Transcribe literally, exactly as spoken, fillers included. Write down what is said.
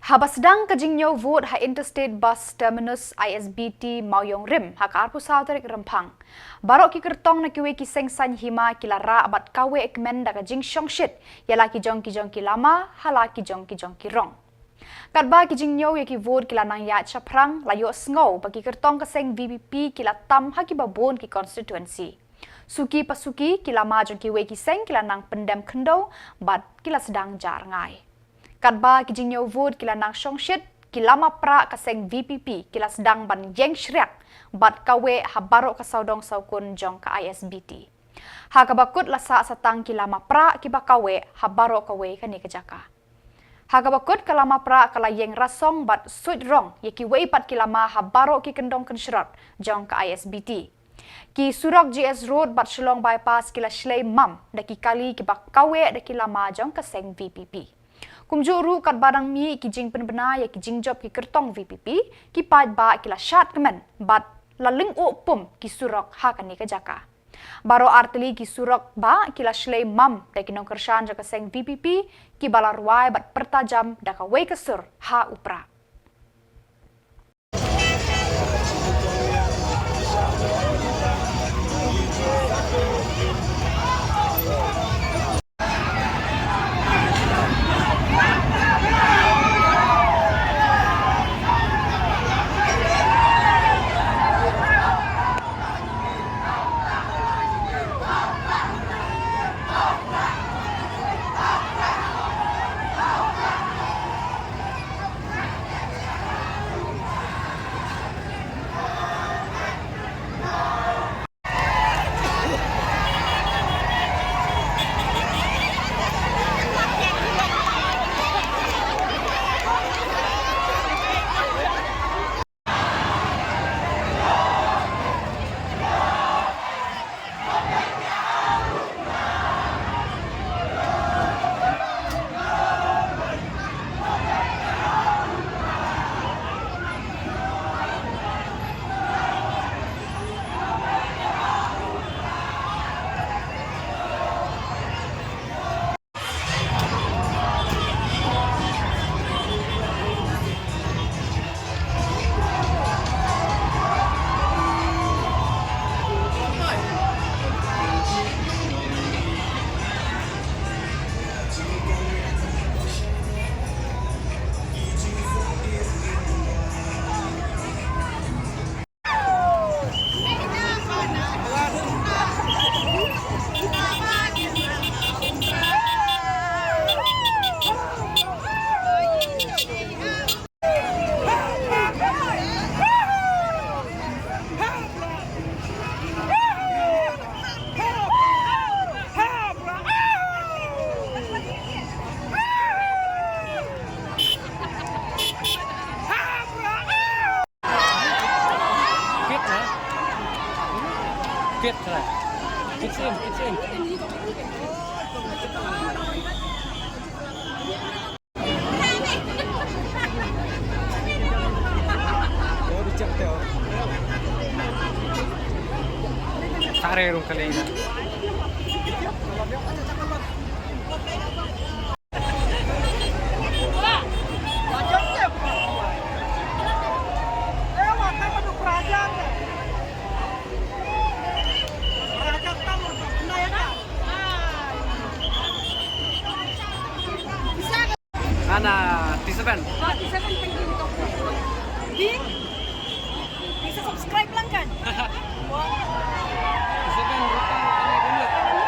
Haba sdang ka jingniew vote ha Interstate Bus Terminus I S B T Mawïong Rim ha ka arphew saw tarik Rymphang, baroh ki kyrtong na kiwei ki seng saiñ hima ki la rah bad kaweh kmen da ka jingshongshit ïa la ki jong ki jong ki lama ha la ki jong ki jong ki rong. Katba ki jingniew ïa ki vote ki la nang ïaid shaphrang, la ïohsngew ba ki kyrtong ka seng V P P ki la tam ha kiba bun ki constituency. Suki pa suki, ki lama jong kiwei ki seng ki la nang pyndem khyndew bad ki la sdang jah rngai. Katba ki jingniew vote ki la nang shongshit, ki lama prah ka seng V P P ki la sdang ban ïeng shriak bad kaweh ha baroh ka sawdong sawkun jong ka I S B T. Ha kaba kut la sah satang ki lama prah kiba kaweh ha baroh kawei kane ka jaka. Ha kaba kut ka lama prah ka la ïeng rasong bad suid rong ïa kiwei pat ki lama ha baroh ki kyndong kynshrot jong ka I S B T. Ki surok G S Road bad Shillong Bypass ki la shlei mam da ki kali kiba kaweh da ki lama jong ka seng V P P. Kumjuh ruh katba dang mih ki jingpynbna ïa ki jingjop ki kyrtong V P P, ki paidbah ki la shad kmen bad la lyngngoh pum ki surok ha kane ka jaka. Baroh artylli ki surok bah ki la shlei mam da ki nongkyrshan jong ka seng V P P kiba la rwai bad pyrta jam da kawei ka sur ha u prah. Kit na. Kit na. Kit sim, kit sim. Tare rung kali na. Ana, T seven. Di? Bisa subscribe lang kan? T seven rupa, rupa ni dulu.